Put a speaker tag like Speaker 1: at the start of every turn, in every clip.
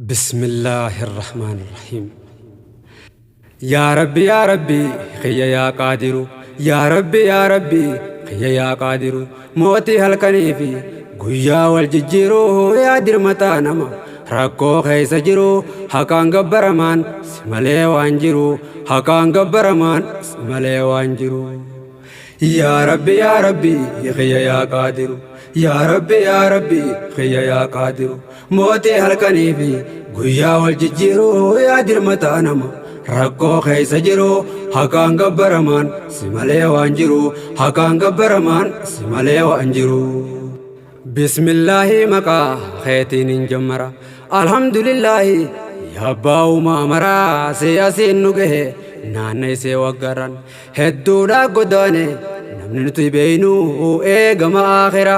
Speaker 1: بسم الله الرحمن الرحيم. يا ربي يا ربي خيا يا قادر، يا ربي يا ربي خيا يا قادر، موتي هلكني في guyyaa wal jijjiiruu yaa dirmataa nama rakkoo keessa jiru, haqaan gabbaramaan si malee waan jiru, haqaan gabbaramaan si malee waan jiru. Yaa Rabbi yaa Rabbi xiyya yaa qaadiru, yaa Rabbi yaa Rabbi xiyya yaa qaadiru, mootii halkanii fi guyyaa wal jijjiiruu yaa dirmataa nama rakkoo keessa jiru, haqaan gabbaramaan si malee waan jiru, haqaan gabbaramaan si malee waan jiru. Bismillaahi maqaa keetiin hin jammara, alhamdulillaahi yaa abbaa uumaa maraa, si asiin nu gahe naanna isee waggaran hedduudha godaane namni nuti beeynu eegama aakhira.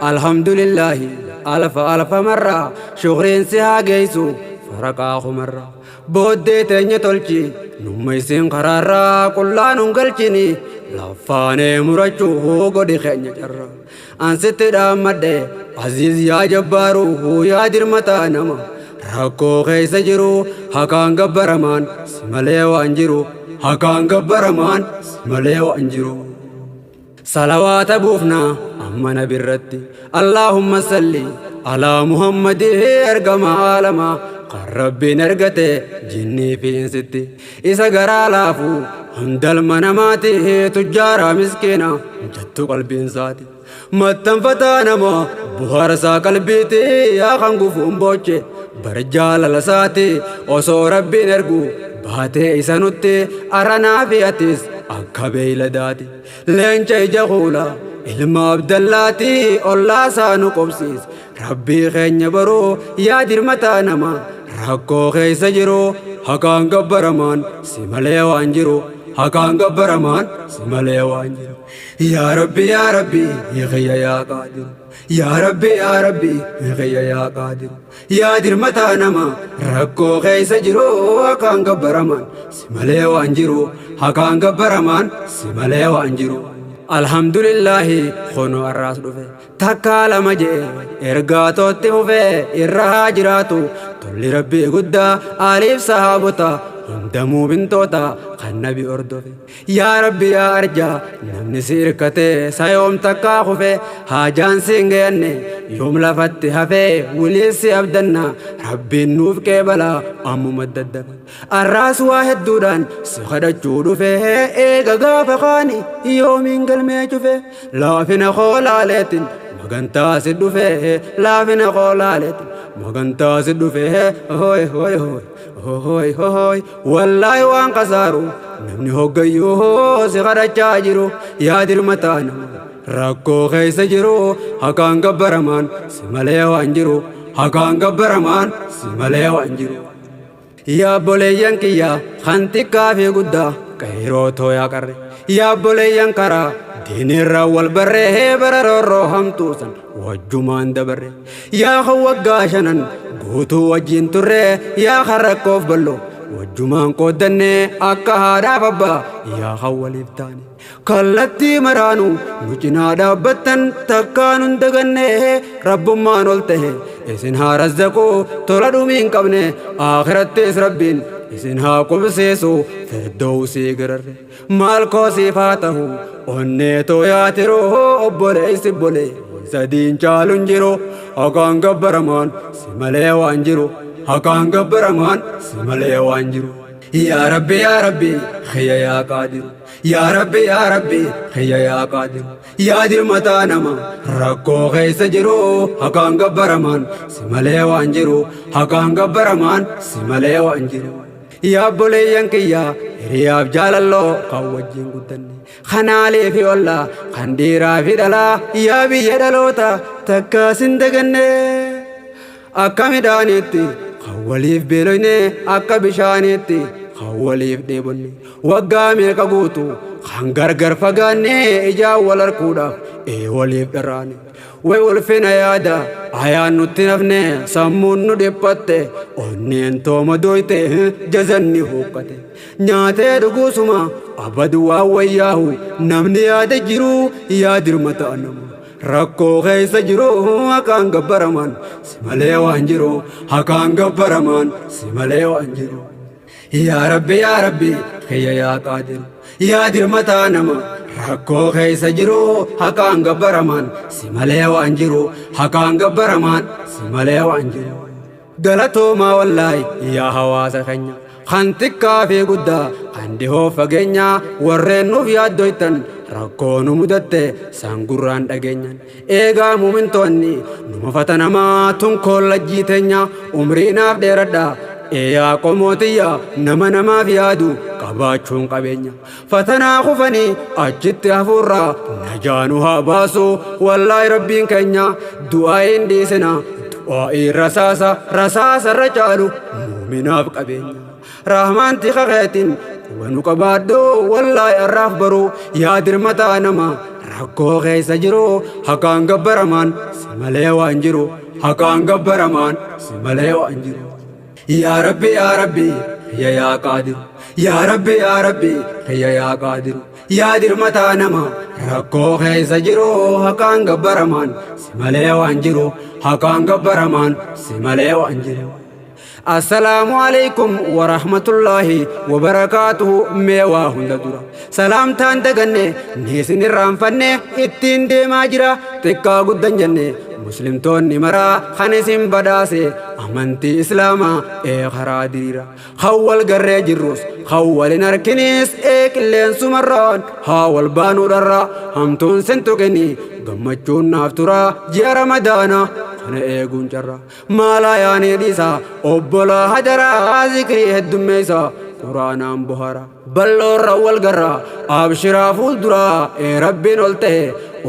Speaker 1: Alhamdulillaahi alfa alfa marra shukriin si haa geessu faraqaa kumarra, booddee teenya tolchi numma isin karaarraa qullaa nun galchini laffaanee murachuu godhi keenya carra. Ansitti dhaammadhe aziiz yaa jabbaaru yaa dirmataa nama rakkoo keessa jiru, haqaan gabbaramaan si malee waan jiru, haqaan gabbaramaan si malee waan jiru. Salawaata buufna amma nabirratti, Allaahumma salli alaa Muhammadii ergama aalamaa kan Rabbiin ergate jinnii fi insitti, isa garaa laafu hundalma namaati, tujjaaraa miskiina jettu qalbiinsaati, maxxanfataa nama buhaarsaa qalbiiti, yaa kan gufuun booche bara jaalala isaati, osoo Rabbiin ergu baatee isa nutti aranaa fi atis akka beeyladaati. Leenca ija kuula ilma Abdallaati ollaa isaa nu qobsiis Rabbii keenya baruu yaa dirmataa nama rakkoo keessa jiru, haqaan gabbaramaan si malee waan jiru, haqaan gabbaramaan si malee waan jiru. Yaa Rabbi yaa Rabbi xiyya yaa qaadiru, yaa Rabbi yaa Rabbi xiyya yaa qaadiru, yaa dirmataa nama rakkoo keessa jiru, haqaan gabbaramaan si malee waan jiru, haqaan gabbaramaan si malee waan jiru. Alhamdulillaahi kunoo arraas dhufe takkaa lama je'e ergaa tootti fufe irra haa jiraatu tolli Rabbii guddaa aaliif sahaabota hunda muumintoota kan nabi ordofe. Yaa Rabbi yaa arjaa namni si hirkate sayoom takkaa kufe, haajaan si hin geenne yoom lafatti hafe, wiliis si abdanna Rabbiin nuuf qeebala ammuma daddabe. Arraas waa hedduudhaan si kadhachuu dhufe, eega gaafa kaani yoomiin galmee cufe, laafina koolaaleetiin magantaa si dhufe, laafina koolaaleetiin magantaa si dhufe. Hoy hoy hoy hoy hoy, wallaahi waan kasaaru namni hoggayyuu si kadhachaa jiru, yaa dirmataa nama rakkoo keessa jiru, haqaan gabbaramaan si malee waan jiru, haqaan gabbaramaan si malee waan jiru. Yaa obboleeyyan kiyya kan xiqqaa fi guddaa qeyroo tooyaa qarre, yaa obboleeyyan karaa diinirraa wal barree bara roorroo hamtuu san wajjumaan dabarre, yaa kan waggaa shanan guutuu wajjin turre, yaa kan rakkoof bal'oo wajjumaan qooddanne akka haadhaaf abbaa, yaa kan waliif taane kallattii maraanu nu cinaa dhaabbattan takkaa nun daganne, rabbummaan ol ta'e isin haa razzaqu tola dhumii hin qabne, akhirattis Rabbiin isin haa qubsiisu firdawsii gararre. Maal koosiif haa ta'u onnee tooyaa tiruu obboleessi obbolee sadiin caaluun jiru, haqaan gabbaramaan si malee waan jiru, haqaan gabbaramaan si malee waan jiru. Yaa Rabbi yaa Rabbi xiyya yaa qaadiru, yaa Rabbi yaa Rabbi xiyya yaa qaadiru, yaa dirmataa nama rakkoo keessa jiru, haqaan gabbaramaan si malee waan jiru, haqaan gabbaramaan si malee waan jiru. Yaa obboleeyyan kiyya hiriyaaf jaalalloo kan wajjin guddanne kanaalee fi ollaa kan dhiiraa fi dhalaa, yaa biyya dhaloota takkaa sin daganne, akka midhaaniitti kan waliif beeloyne, akka bishaaniitti kan waliif dheebonne, waggaa meeqa guutu kan gargar fagaanne ijaan wal arkuudhaaf ee waliif dharraane. Way ulfina yaada ayaan nutti nafne, sammuun nu dhiphatte, onneen tooma doyte, jazanni huuqqate, nyaatee dhuguusuma abadu waan wayyaahu namni yaada jiru, yaa dirmata nama Rakkoo keessa jiru haqaan gabbaramaan si malee waan jiru, haqaan gabbaramaan si malee waan jiru. Yaa Rabbi, yaa Rabbi kiyya, yaa Qaadiru, yaa dirmataa nama rakkoo keessa jiru, haqaan gabbaramaan si malee waan jiru, haqaan gabbaramaan si malee waan jiru. Galatoomaa wallaahi yaa hawaasa keenya, kan xiqqaa fi guddaa, kan dhihoo fageenyaa, warreen nuuf yaaddoytan rakkoo nu mudatte san gurraan dhageenyan. Eegaa muumintoonni numa fatanamaa tun kollajjii teenya, umrii naaf dheeradha. Eeyaa qomootiyya, nama namaaf yaadu qabaachuun qabeenya. Fatanaa kufanii achitti hafuurraa najaanu haa baasu wallaahi Rabbiin keenya. Du'aa hin dhiisina, du'aa'ii rasaasa rasaasa irra caalu muuminaaf qabeenya. Rahmaanti kakeetiin quba nu qabaadhu wallaahi arraaf baru. Yaa dirmataa nama rakkoo keessa jiru, haqaan gabbaramaan si malee waan jiru, haqaan gabbaramaan si malee waan jiru. Yaa Rabbi, yaa Rabbi yaa yaa Qaadiru, yaa Rabbi, yaa Rabbi yaa yaa Qaadiru, yaa dirmataa nama rakkoo keessa jiru, haqaan gabbaramaan si malee waan jiru, haqaan gabbaramaan si malee waan jiru. Assalaamu alaikum warahmatullaahi wabarakaatuhu. Mee waa hunda dura salaamtaan daganne ni isin irraanfanne, ittiin deemaa jira. Xiqqaa guddan jenne, muslimtoonni maraa kan isin badhaase amantii Islaamaa ee karaa diriira, kan wal garree jirrus kan walin harkinis ee qilleensumarraan haa wal baanuudharra hamtuun sin tuqini. Gammachuun naaf tura ji'a Ramadaana kana eeguun carra maalaa yaanii dhiisa obbolaa hadaraa, zikrii heddummeessa, Quraanaan bohara, balloorra wal garra. Abshiraa fuulduraa ee Rabbiin ol ta'e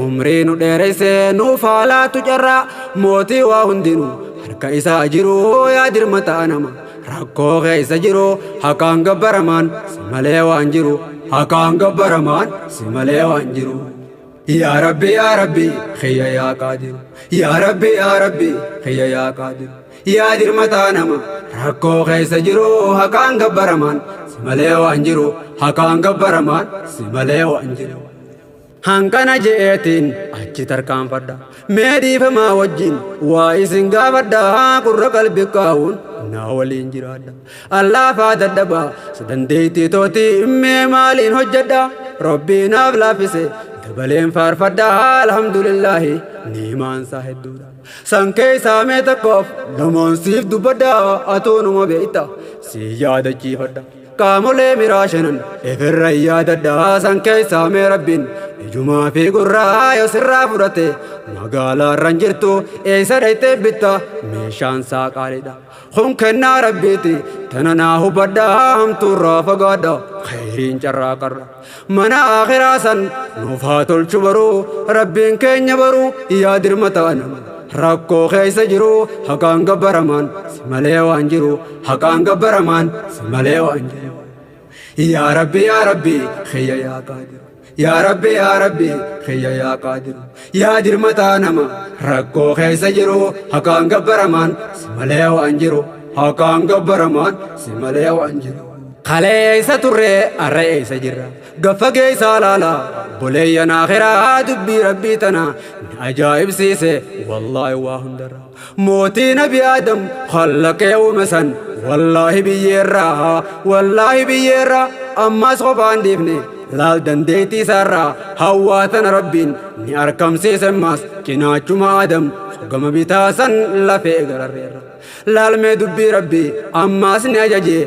Speaker 1: umrii nu dheeresse nuuf haalaatu carraa, mootii waa hundinuu harka isaa jiru. Yaa dirmataa nama rakkoo keessa jiru, haqaan gabbaramaan si malee waan jiru, haqaan gabbaramaan si malee waan jiru. Yaa Rabbi, yaa Rabbi kiyya, yaa Qaadiru, yaa Rabbi, yaa Rabbi kiyya, yaa Qaadiru, yaa dirmataa nama rakkoo keessa jiru, haqaan gabbaramaan si malee waan jiru, haqaan gabbaramaan si malee waan jiru. Hanqana je'eetiin achi tarkaanfadha. Mee dhiifamaa wajjin waa isin gaafadha, qurra qalbi kaa'uun naa waliin jiraadha. Allaafaa dadhabaa sadandeettii tooti, mee maaliin hojjedha? Rabbii naaf laaffise dabaleen faarfadha, alhamdulillaahi niimaansaa hedduudha. San keessaa mee tokkoof lamaan siif dubbadha, atuunuma beekta si yaadachiifadha. Qaamolee miraa shanan ifirra yaadadha, san keessaa mee Rabbiin ijumaa fi gurraa yoo sirraa fudhate, magaalaarran jirtu eessa dhaytee bitta? Meeshaan saa qaaliidha. Kun kennaa Rabbiiti, tana naa hubadha, hamtuurraa fagaadha, khayriin carraa qarra. Mana akhiraa san nuuf haa tolchu baruu Rabbiin keenya baruu. Yaa dirmataa nama rakkoo keessa jiru, haqaan gabbaramaan si malee waan jiru, haqaan gabbaramaan si malee waan jiru. Yaa Rabbi, yaa Rabbi kiyya, yaa Qaadiru, yaa Rabbi, yaa Rabbi kiyya, yaa Qaadiru, yaa dirmataa nama rakkoo keessa jiru, haqaan gabbaramaan si malee waan jiru, haqaan gabbaramaan si malee waan jiru. Kaleessa turre, arra eessa jirra? Gaffa geessaa laala boleeyyan akhiraa, dubbii Rabbii tana ni ajaa'ibsiise wallaahi waa hundarra. Mootii Nabi Aadam khallaqee uume san wallaahi biyyeerraa, wallaahi biyyeerraa. Ammas qofaan dhiifne, laal dandeettii isaarraa, Hawwaa tana Rabbiin ni arkamsiise ammas cinaachuma Aadam gama bitaa san lafee gararreerra. Laalmee dubbii Rabbii, ammaas ni ajaje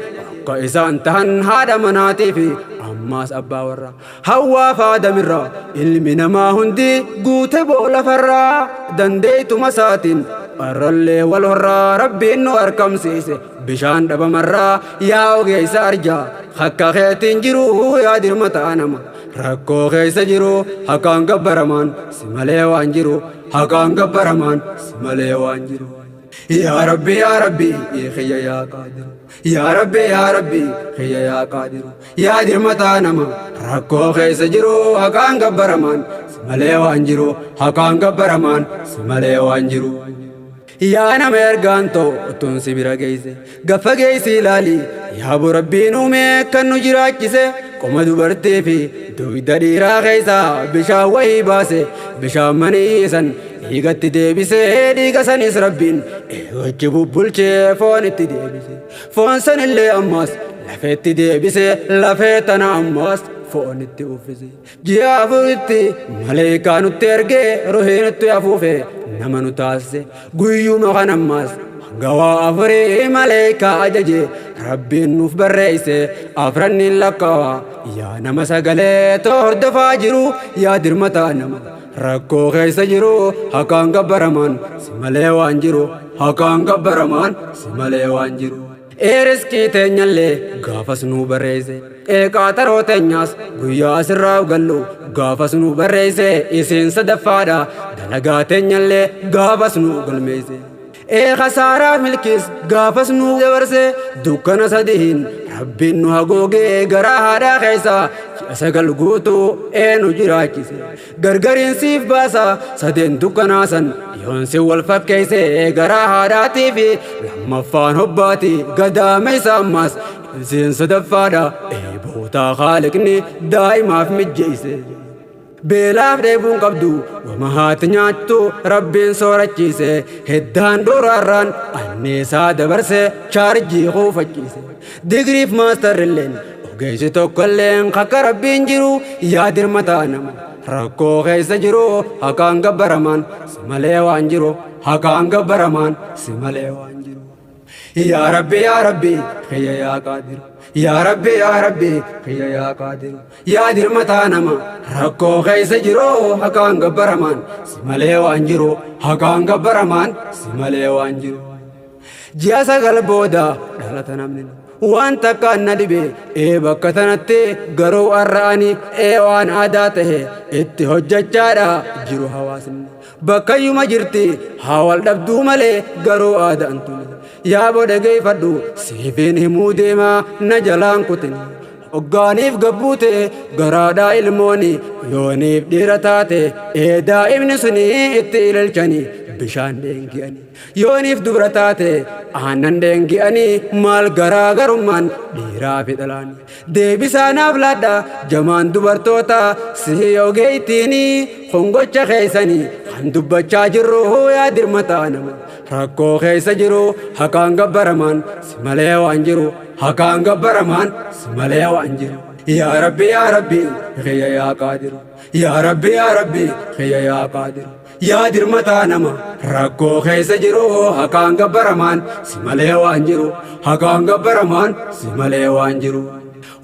Speaker 1: akka isaan tahan haadha manaatii fi ammaas abbaa warra. Hawwaa fi Aadamirraa ilmi namaa hundi guute boolafarraa, dandeeytuma isaatiin arrallee wal horraa, Rabbiin nu arkamsiise bishaan dhabamarraa. Yaa ogeessa arjaa akka keetiin jiru, yaa dirmataa nama rakkoo keessa jiru, haqaan gabbaramaan si malee waan jiru, haqaan gabbaramaan si malee waan jiru. Yaa Rabbi, yaa Rabbi kiyya, yaa Qaadiru, yaa Rabbi, yaa Rabbi kiyya, yaa Qaadiru, yaa dirmataa nama rakkoo keessa jiru, haqaan gabbaramaan si malee waan jiru, haqaan gabbaramaan si malee waan jiru. Yaa nama ergaan ta'u otuun si bira geesse gaffa geessi ilaali yaaboo rabbiin uumee kan nu jiraachise qoma dubartii fi dugda dhiiraa keessaa bishaan wayii baase bishaan manii san dhiigatti deebise dhiiga sanis rabbiin eegochi bubbulchee foon itti deebise foon sanillee ammas lafeetti deebise lafee tana ammas foon itti uffise ji'a afuritti maleekaa nutti ergee ruhii nutti afuufe nama nu taasise guyyuma kan ammas hanga waa afurii maleekaa ajaje rabbiin nuuf barreesse afranniin lakkaawa yaa nama sagalee too hordofaa jiru yaa dirmataa nama rakkoo keessa jiru haqaan gabbaramaan si malee waan jiru haqaan gabbaramaan si malee waan jiru. Ee riskii teenyallee gaafas nuu barreesse ee qaaxaroo teenyaas guyyaa asirraa gallu gaafas nuu barreesse isiin sadaffaadha dalagaa teenyallee gaafas nuu galmeesse. Ee khasaaraa milkiis gaafas nuu dabarse dukkana sadiin rabbiin nu hagoogee garaa haadhaa keessa ji'a sagal guutuu ee nu jiraachise. Gargariin siif baasa sadeen dukkanaa san yoon si wal fakkeesse garaa haadhaatii fi lammaffaan hobbaati gadaame isa ammas isiin sadaffaadha ee bootaa haaliqni daa'imaaf mijjeesse. Beelaaf dheebuun qabdu wama haati nyaattu rabbiin soorachiise heddaan dhoraarraan anniisaa dabarse chaarjii kuufachiise. Digriif maastarrilleen ogeessi tokkolleen akka rabbiin jiru yaa dirmataa nama rakkoo keessa jiru haqaan gabbaramaan si malee waan jiru haqaan gabbaramaan si malee waan jiru. Yaa Rabbi yaa Rabbi kiyya yaa Qaadir yaa Rabbi yaa Rabbi kiyya yaa Qaadir yaa dirmataa nama rakkoo keessa jiru haqaan gabbaramaan si malee waan jiru haqaan gabbaramaan si malee waan jiru. Ji'a sagal booda dhalata namni waan takka na dhibe ee bakka tanatti garuu har'aani ee waan aadaa tahe itti hojjechaadha jiru hawaasni. Bakkayyuma jirti haa wal dhabduu malee garuu aadaan tuni. Yaaboo dhageeffadhu siifiin himuu deemaa na jalaan kutin. Hoggaaniif gabbuute garaadhaa ilmooni yooniif dhiira taate ee daa'imni suni itti ilaalchanii bishaan dheengi'anii. Yooniif dubra taate aannan dheengi'anii maal garaagarummaan dhiiraa fi dhalaani. Deebisaanaaf laadha jamaan dubartoota si ogeeytiini hongocha keessanii kan dubbachaa jirru yaa dirmataa nama rakkoo keessa jiru haqaan gabbaramaan si malee waan jiru haqaan gabbaramaan si malee waan jiru. Yaa Rabbi yaa Rabbi kiyya yaa Qaadiru yaa Rabbi yaa Rabbi kiyya yaa Qaadiru yaa dirmataa nama rakkoo keessa jiru haqaan gabbaramaan si malee waan jiru haqaan gabbaramaan si malee waan jiru.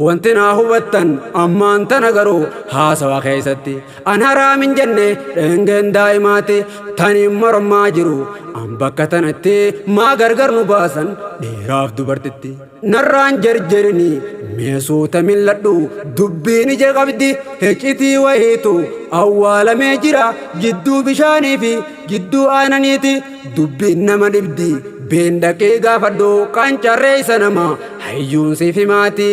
Speaker 1: Wanti naa hubattan ammaan tana garuu haasawa keessatti an haraam hin jenne dheengeen daa'imaati taniin mormaa jiru an bakka tanatti maa gargar nu baasan dhiiraaf dubartitti. Narraan jarjarini meesuuta milladhu dubbiin ija qabdi hecitii wayiitu awwaalamee jira jidduu bishaanii fi jidduu aananiiti dubbiin nama dhibdi beendaqee gaafadhu qancarree isa nama hayyuun siif himaati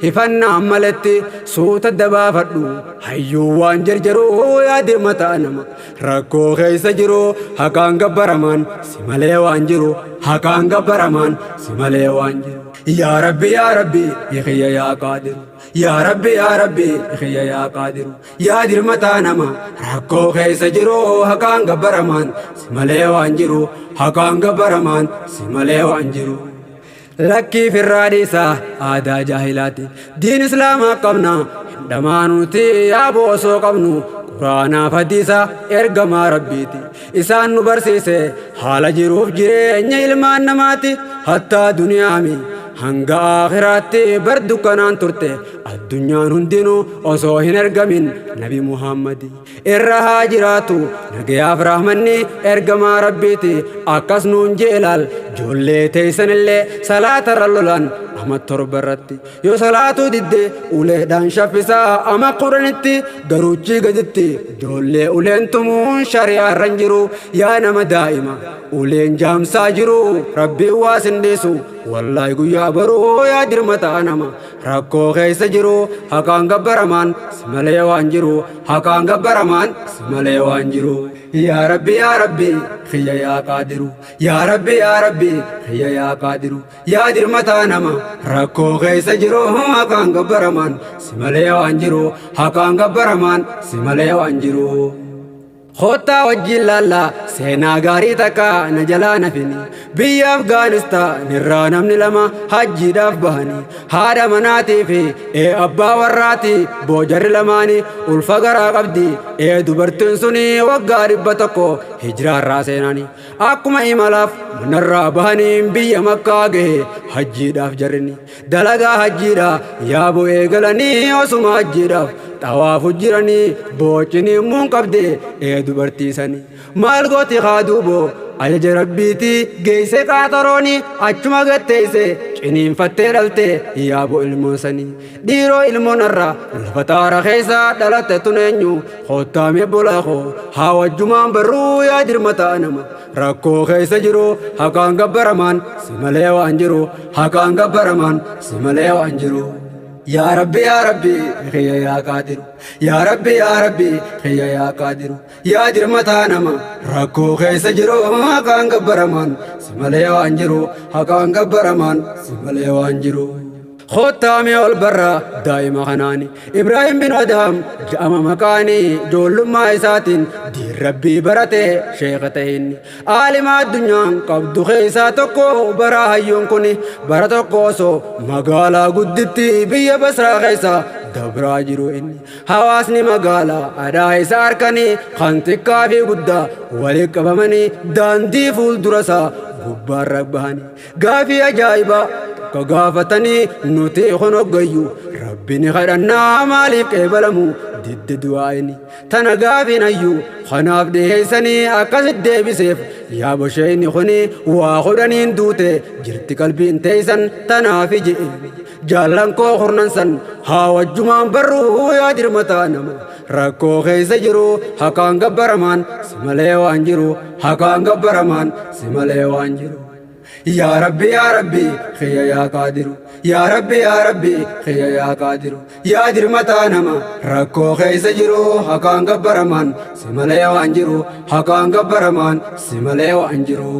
Speaker 1: hifannaa malatti suuta dabaafadhu hayyuu waan jarjaruu yaa dirmataa nama rakkoo keessa jiru haqaan gabbaramaan si malee waan jiru haqaan gabbaramaan si malee waan jiru. Yaa Rabbi yaa Rabbi kiyya yaa Qaadiru yaa Rabbi yaa Rabbi kiyya yaa Qaadiru yaa dirmataa nama rakkoo keessa jiru haqaan gabbaramaan si malee waan jiru haqaan gabbaramaan si malee waan jiru. Lakkii firraa dhiisaa aadaa jaahilaati diin islaamaa qabna hin dhamaanuti yaaboo osoo qabnu quraanaaf hadiisa ergamaa rabbiiti isaan nu barsiise haala jiruuf jireenya ilmaan namaati hattaa duniyaami hanga aakhiraatti bar dukkanaan turte addunyaan hundinuu osoo hin ergamin nabi Muhammadi irra haa jiraatu nagayaaf rahmanni ergamaa rabbiiti akkas nuun jeelaal ijoollee teessanillee salaatarra lolan ama torba irratti yoo salaatuu didde uleedhaan shaffisaa ama kudhanitti garuuchii gaditti ijoollee uleen tumuun shari'aa irra hin jiru yaa nama daa'ima uleen jaamsaa jiru rabbiin waa sin dhiisu wallaahi guyyaa baruu yaa dirmataa nama rakkoo keessa jiru haqaan gabbaramaan si malee waan jiru haqaan gabbaramaan si malee waan jiru. Yaa Rabbi yaa Rabbi kiyya yaa Qaadiru. Yaa Rabbi yaa Rabbi kiyya yaa Qaadiru. Yaa dirmataa nama rakkoo keessa jiru haqaan gabbaramaan si malee waan jiru haqaan gabbaramaan si malee waan jiru. Kottaa wajjin laallaa seenaa gaarii takka na jalaa nafini. Biyya Afgaanistaan irraa namni lama hajjiidhaaf bahanii haadha manaatii fi ee abbaa warraati boojarri lamaanii ulfa garaa qabdi ee dubartiin suni waggaa 100 hijiraarraa seenanii akkuma imalaaf manarraa bahanii biyya Makkaa gahe hajjiidhaaf jarrini dalagaa hajjiidha yaaboo eegalanii osuma hajjiidhaaf xawaafu jiranii boocini muun qabde ee dubartiisanii maal gooti haa duuboo ajaja rabbiiti geeyse qaaxarooni achuma gatteeyse ciniinfattee dhalte yaaboo ilmoon sanii dhiiroo ilmoon irra lafa xaara keessa dhalatte tun eenyu kottaame bolaakoo haa wajjumaan barruu yaa dirmataa nama rakkoo keessa jiru haqaan gabbaramaan si malee waan jiru haqaan gabbaramaan si malee waan jiru. Yaa Rabbi yaa Rabbi kiyya yaa Qaadiru. Yaa Rabbi yaa Rabbi kiyya yaa Qaadiru. Yaa dirmataa nama rakkoo keessa jiru haqaan gabbaramaan si malee waan jiru haqaan gabbaramaan si malee waan jiru. Kottaame ol barra daa'ima kanaani Ibraahim bin Adham ja'ama maqaani ijoollummaa isaatiin diin rabbii barate sheeka ta'inni aalima addunyaan qabdu keessaa tokko bara hayyuun kun bara tokko osoo magaalaa gudditti biyya Basraa keessa dabraa jiru inni hawaasni magaalaa aadaa isa harkanii kan xiqqaa fi guddaa walitti qabamanii daandii fuuldura isaa gubbaarra bahanii gaafii ajaa'ibaa tokko gaafatanii nuti kun hoggayyuu rabbi ni kadhannaa maaliif qeebalamu didde du'aa'ini tana gaafiin hayyuu kanaaf dhiheessanii akkasit deebiseef yaa bosheenni kuni waa kudhaniin duute jirti qalbiin teessan tanaaf je'e jaallan koo kurnan san haa wajjumaan barruu yaa dirmataa nama rakkoo keessa jiru haqaan gabbaramaan si malee waan jiru haqaan gabbaramaan si malee waan jiru. Yaa Rabbi yaa Rabbi kiyya yaa Qaadiru. Yaa Rabbi yaa Rabbi kiyya yaa Qaadiru. Yaa dirmataa nama rakkoo keessa jiru haqaan gabbaramaan si malee waan jiru haqaan gabbaramaan si malee waan jiru.